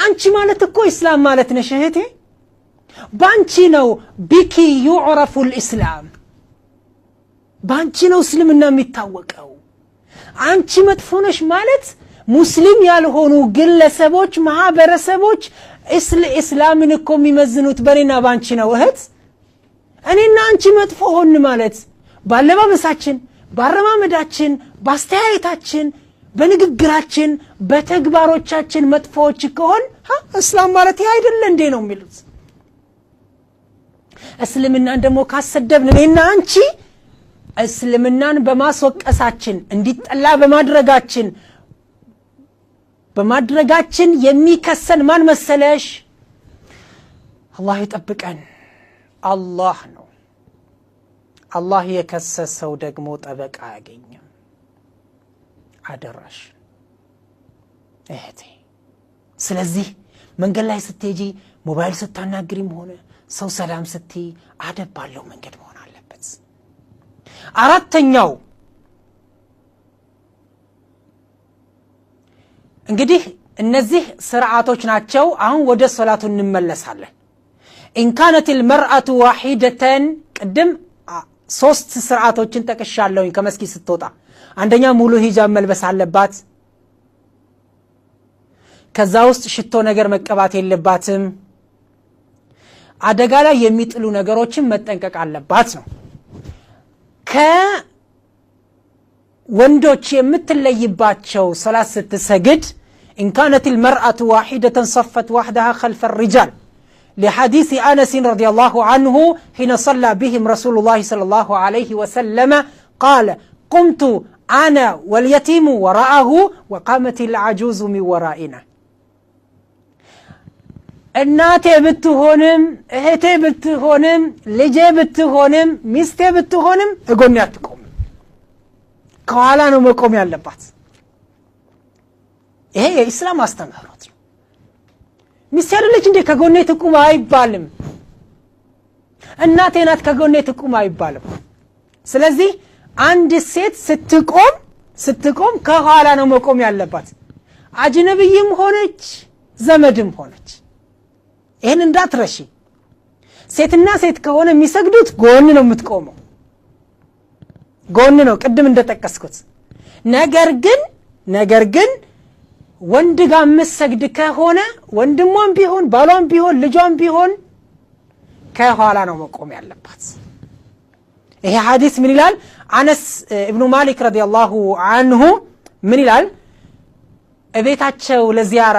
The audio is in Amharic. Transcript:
አንቺ ማለት እኮ ኢስላም ማለት ነሽ እህቴ። ባንቺ ነው بك يعرف الإسلام፣ ባንቺ ነው እስልምና የሚታወቀው። አንቺ መጥፎ ነሽ ማለት ሙስሊም ያልሆኑ ግለሰቦች፣ ማህበረሰቦች እስላምን እኮ የሚመዝኑት በእኔና ባንቺ ነው እህት። እኔና አንቺ መጥፎ ሆን ማለት ባለባበሳችን፣ ባረማመዳችን፣ ባስተያየታችን፣ በንግግራችን፣ በተግባሮቻችን መጥፎዎች ከሆን እስላም ማለት ይህ አይደለ እንዴ ነው የሚሉት። እስልምናን ደግሞ ካሰደብን እኔና አንቺ እስልምናን በማስወቀሳችን፣ እንዲጠላ በማድረጋችን የሚከሰን ማን መሰለሽ? አላህ ይጠብቀን፣ አላህ ነው። አላህ የከሰሰው ደግሞ ጠበቃ አያገኝም። አደራሽ እህቴ። ስለዚህ መንገድ ላይ ስትሄጂ፣ ሞባይል ስታናግሪም ሆነ ሰው ሰላም ስትይ አደብ ባለው መንገድ መሆን አለበት። አራተኛው እንግዲህ እነዚህ ስርዓቶች ናቸው። አሁን ወደ ሶላቱ እንመለሳለን። إن كانت المرأة واحدة፣ ቅድም ሶስት ስርዓቶችን ጠቅሻለሁኝ። ከመስጊድ ስትወጣ አንደኛ ሙሉ ሂጃብ መልበስ አለባት። ከዛ ውስጥ ሽቶ ነገር መቀባት የለባትም። አደጋ ላይ የሚጥሉ ነገሮችን መጠንቀቅ አለባት ነው። ከወንዶች የምትለይባቸው ሶላት ስትሰግድ፣ إن كانت المرأة واحدة صفت وحدها خلف الرجال، لحديث أنس رضي الله عنه حين صلى بهم رسول الله صلى الله عليه وسلم قال: قمت أنا واليتيم وراءه وقامت العجوز من ورائنا። እናቴ ብትሆንም፣ እህቴ ብትሆንም፣ ልጄ ብትሆንም፣ ሚስቴ ብትሆንም እጎኔ አትቆምም። ከኋላ ነው መቆም ያለባት። ይሄ የኢስላም አስተምህሮት ነው። ሚስቴ አይደለች እንዴ ከጎኔ ትቁም አይባልም። እናቴ ናት ከጎኔ ትቁም አይባልም። ስለዚህ አንድ ሴት ስትቆም ከኋላ ነው መቆም ያለባት። አጅነብይም ሆነች ዘመድም ሆነች፣ ይህን እንዳትረሺ። ሴትና ሴት ከሆነ የሚሰግዱት ጎን ነው የምትቆመው፣ ጎን ነው ቅድም እንደጠቀስኩት። ነገር ግን ወንድ ጋር የምትሰግድ ከሆነ ወንድሟም ቢሆን፣ ባሏም ቢሆን፣ ልጇም ቢሆን ከኋላ ነው መቆም ያለባት። ይሄ ሐዲስ ምን ይላል? አነስ እብኑ ማሊክ رضي الله عنه ምን ይላል? እቤታቸው ለዚያራ